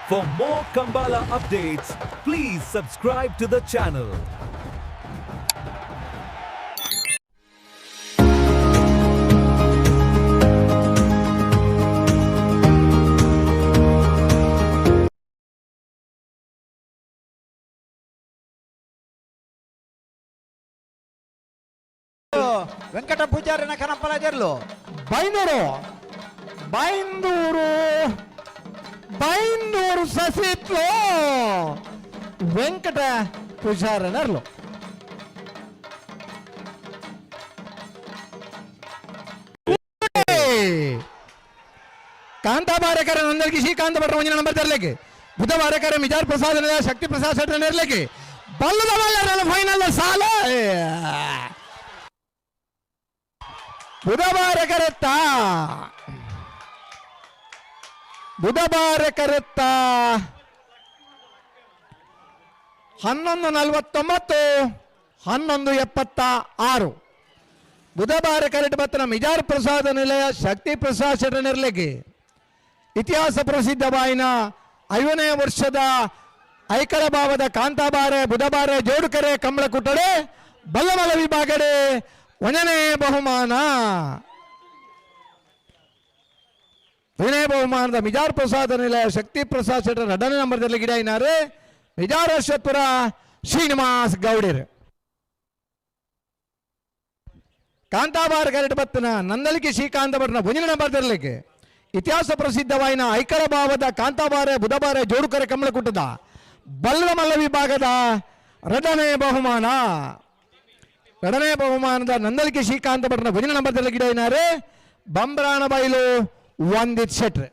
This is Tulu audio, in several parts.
For more Kambala updates, please subscribe to the channel. Venkata ಪೂಜಾರಿನ ಕನಪಲಜರ್ಲು. Byndoor, Byndoor, Byndoor Sasithlu Venkata ಪೂಜಾರನರ್ಲು. ಕಾಂತಾಬಾರಕರ ನಂದಲ್ಗಿ Srikanth ಭಟ್ರ ಒಂಜಿನ ನಂಬರ್ ತರಲಿಕ್ಕೆ, ಬುಧವಾರಕರ ಮಿಜಾರ್ ಪ್ರಸಾದ್ ಶಕ್ತಿ ಪ್ರಸಾದ್ ಶೆಟ್ಟರ್ ಇರ್ಲಿಕ್ಕೆ, ಬಲ್ಲದ ಬಲ್ಲರ ಫೈನಲ್ ಸಾಲ. ಬುಧವಾರ ಕರೆತ್ತ, ಬುಧವಾರ ಕರೆತ್ತ 11:49, 11:76. ಬುಧವಾರ ಕರೆಟ್ ಬತ್ತನ ಮಿಜಾರ್ ಪ್ರಸಾದ ನಿಲಯ ಶಕ್ತಿ ಪ್ರಸಾದ್ ಶೆಟ್ಟರ್, ಇತಿಹಾಸ ಪ್ರಸಿದ್ಧವಾಯಿನ 50ನೇ ವರ್ಷದ ಐಕಳ ಭಾವದ ಕಾಂತಾಬಾರೆ ಬುಧಬಾರೆ ಜೋಡುಕರೆ ಕಂಬಳಕುಟ್ಟಡೆ ಬಲ್ಲಮಲ ವಿಭಾಗಡೆ ಒಂದನೇ ಬಹುಮಾನ. ಒಂದನೇ ಬಹುಮಾನದ ಮಿಜಾರ್ ಪ್ರಸಾದ ನಿಲಯ ಶಕ್ತಿ ಪ್ರಸಾದ್ ಶೆಟ್ಟರ್ ಎರಡನೇ ನಂಬರ್ದಲ್ಲಿ ಗಿಡ ಇನಾರೆ ಮಿಜಾರ್ ಅಶ್ವತ್ಪುರ ಶ್ರೀನಿವಾಸ್ ಗೌಡಿರ್. ಕಾಂತಾಬಾರ ಕರೆಟ್ ಬತ್ತನ ನಂದಲಿಕೆ ಶ್ರೀಕಾಂತ ಭಟ್ನ ಒಂದನೇ ನಂಬರ್ ತರಲಿಕ್ಕೆ, ಇತಿಹಾಸ ಪ್ರಸಿದ್ಧವಾಯಿನ ಐಕರ ಭಾವದ ಕಾಂತಾಬಾರೆ ಬುಧಬಾರೆ ಜೋಡುಕರೆ ಕಮಲಕುಟ್ಟದ ಬಲ್ಲಮಲ್ಲ ವಿಭಾಗದ ಎರಡನೇ ಬಹುಮಾನ. ಎರಡನೇ ಬಹುಮಾನದ ನಂದಲಿಕೆ ಶ್ರೀಕಾಂತ ಭಟ್ನ ಒಂದನೇ ನಂಬರ್ ಗಿಡ ಏನಾರೆ ಬಂಬ್ರಾಣ ಬೈಲು ವಂದಿತ್ ಶೆಟ್ರ್.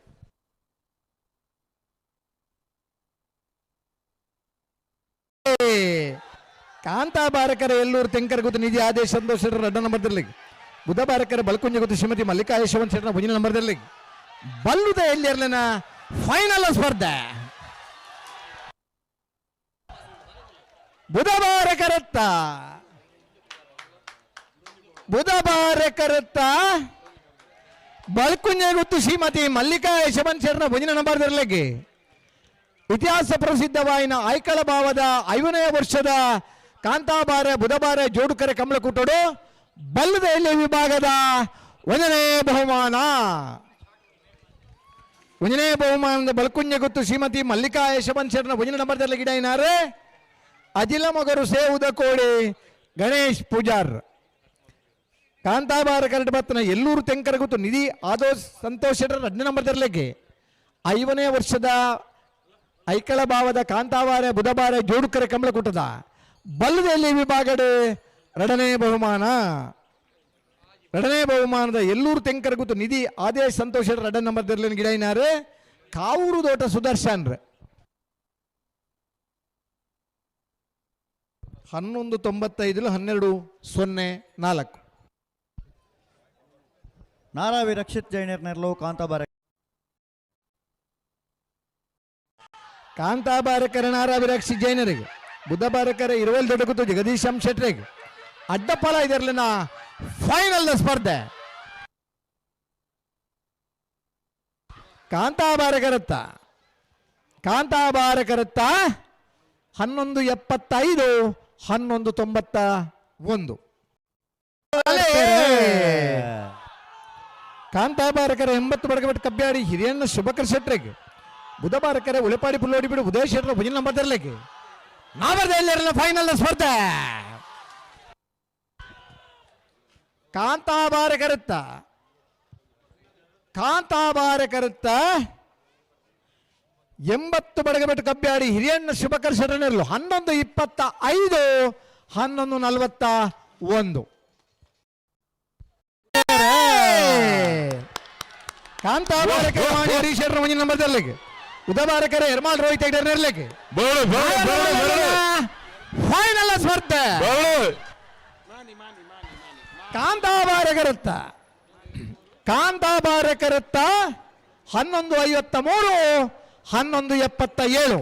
ಕಾಂತಾಬಾರಕರ ಎಲ್ಲೂರು ತೆಂಕರ ಗುತ್ತು ನಿಧಿ ಆದೇಶ ಸಂತೋಷ್ ಶೆಟ್ಟರ್ ಎರಡನೇ ನಂಬರ್ ತರಲಿಕ್ಕೆ, ಬುಧ ಬಾರಕರ ಬಲ್ಕುಂಜ ಗುತ್ತು ಶ್ರೀಮತಿ ಮಲ್ಲಿಕಾ ಯಶವಂತ ಶೆಟ್ಟರ್ ಒಂದನೇ ನಂಬರ್ ತರಲಿಕ್ಕೆ, ಬಲ್ಲುದ ಎಲ್ಲಿರ್ಲಿನ ಫೈನಲ್ ಸ್ಪರ್ಧೆ. ಬುಧವಾರ ಕರೆತ್ತ, ಬುಧವಾರ ಕರೆತ್ತ ಬಲ್ಕುಂಜ ಗುತ್ತು ಶ್ರೀಮತಿ ಮಲ್ಲಿಕಾ ಯಶವಂತ ಶೆಟ್ಟರ್ ಒಂದನೇ ನಂಬರ್ ತರಲಿಕ್ಕೆ, ಇತಿಹಾಸ ಪ್ರಸಿದ್ಧವಾಯಿನ ಐಕಳ ಭಾವದ 50ನೇ ವರ್ಷದ ಕಾಂತಾಬಾರೆ ಬುಧಬಾರೆ ಜೋಡುಕರೆ ಕಮಲಕುಟ್ಟಡು ಬಲ್ಲದ ಎಲ್ಲಿ ವಿಭಾಗದ ಒಂದನೇ ಬಹುಮಾನ. ಒಂದನೇ ಬಹುಮಾನದ ಬಲ್ಕುಂಜ ಗುತ್ತು ಶ್ರೀಮತಿ ಮಲ್ಲಿಕಾ ಯಶವಂತ ಶೆಟ್ಟರ್ನ ಒಂದನೇ ನಂಬರ್ ಗಿಡ ಏನಾರೆ ಅಜಿಲ ಮಗರು ಸೇವುದ ಕೋಡಿ ಗಣೇಶ್ ಪೂಜಾರ್. ಕಾಂತಾಬಾರ ಕರಡು ಬತ್ತನ ಎಲ್ಲೂರು ತೆಂಕರ ಗುತ್ತು ನಿಧಿ ಆದೋ ಸಂತೋಷ್ ಶೆಟ್ಟರ್ ಎರಡನೇ ನಂಬರ್ ತರಲಿಕ್ಕೆ, 50ನೇ ವರ್ಷದ ಐಕಳ ಭಾವದ ಕಾಂತಾವಾರೆ ಬುಧಬಾರೆ ಜೋಡುಕರೆ ಕಮಲಕುಟ್ಟದ ಬಲ್ಲದೆಲ್ಲಿ ವಿಭಾಗಡೆ ಎರಡನೇ ಬಹುಮಾನ. ಎರಡನೇ ಬಹುಮಾನದ ಎಲ್ಲೂರು ತೆಂಕರ ಗುತ್ತು ನಿಧಿ ಆದೇಶ್ ಸಂತೋಷ್ ಶೆಟ್ಟರ್ ಎರಡನೇ ನಂಬರ್ ತರಲಿನ ಗಿಡ ಏನಾರೆ ಕಾವೂರು ದೋಟ ಸುದರ್ಶನ್. 11:95, 12:04. ನಾರಾವಿ ರಕ್ಷಿತ್ ಜೈನರ್ ನೆರ್ಲು ಕಾಂತಾಬಾರೆ. ಕಾಂತಾಬಾರಕರ ನಾರಾವಿ ರಕ್ಷಿತ್ ಜೈನರಿಗೆ, ಬುದ್ಧ ಬಾರಕರ ಇರುವಲ್ ದೊಡ್ಡ ಗುತ್ತು ಜಗದೀಶ್ ಎಂ ಶೆಟ್ರಿಗೆ, ಅಡ್ಡಫಲ ಇದರಲ್ಲಿನ ಫೈನಲ್ ಸ್ಪರ್ಧೆ. ಕಾಂತಾಬಾರಕರತ್ತ, ಕಾಂತಾಬಾರಕರತ್ತ 11:75, 11:91. ಕಾಂತಾಬಾರಕರ 80 ಬಡಗಬೆಟ್ಟು ಕಬ್ಬ್ಯಾಡಿ ಹಿರಿಯಣ್ಣ ಶುಭಕರ್ ಶೆಟ್ರಿಗೆ, ಬುಧಬಾರಕರ ಉಳೆಪಾಡಿ ಪುಲ್ಲೋಡಿ ಬಿಡು ಉದಯ ಶೆಟ್ಟರ ಭುಜನ ನಂಬರ್ ತರಲಿಕ್ಕೆ, ನಾವರ್ದ ಫೈನಲ್ ಸ್ಪರ್ಧೆ. ಕಾಂತಾಬಾರಕರತ್ತ, ಕಾಂತಾಬಾರಕರತ್ತ 80 ಬಡಗಬೆಟ್ಟು ಕಬ್ಬ್ಯಾಡಿ ಹಿರಿಯಣ್ಣ ಶುಭಕರ್ ಶೆಟ್ಟರ್ನರ್ಲು 11:25, 11:41. ಕಾಂತಾಬಾರಕರ ಮಾಡಿ ಹರೀಶ್ ಶೆಟ್ಟರ್ ಒಂಜಿನ ನಂಬರ್ ತರಲಿಕ್ಕೆ, ಉದಬಾರಕರ ಎರ್ಮಾಲ್ ರೋಹಿತ್ ಹೆಗ್ಡೆರ್ ಇರ್ಲಿಕ್ಕೆ ಫೈನಲ್ ಸ್ಪರ್ಧೆ. ಕಾಂತಾಬಾರಕರತ್ತ, ಕಾಂತಾಬಾರಕರತ್ತ 11:53, 11:77.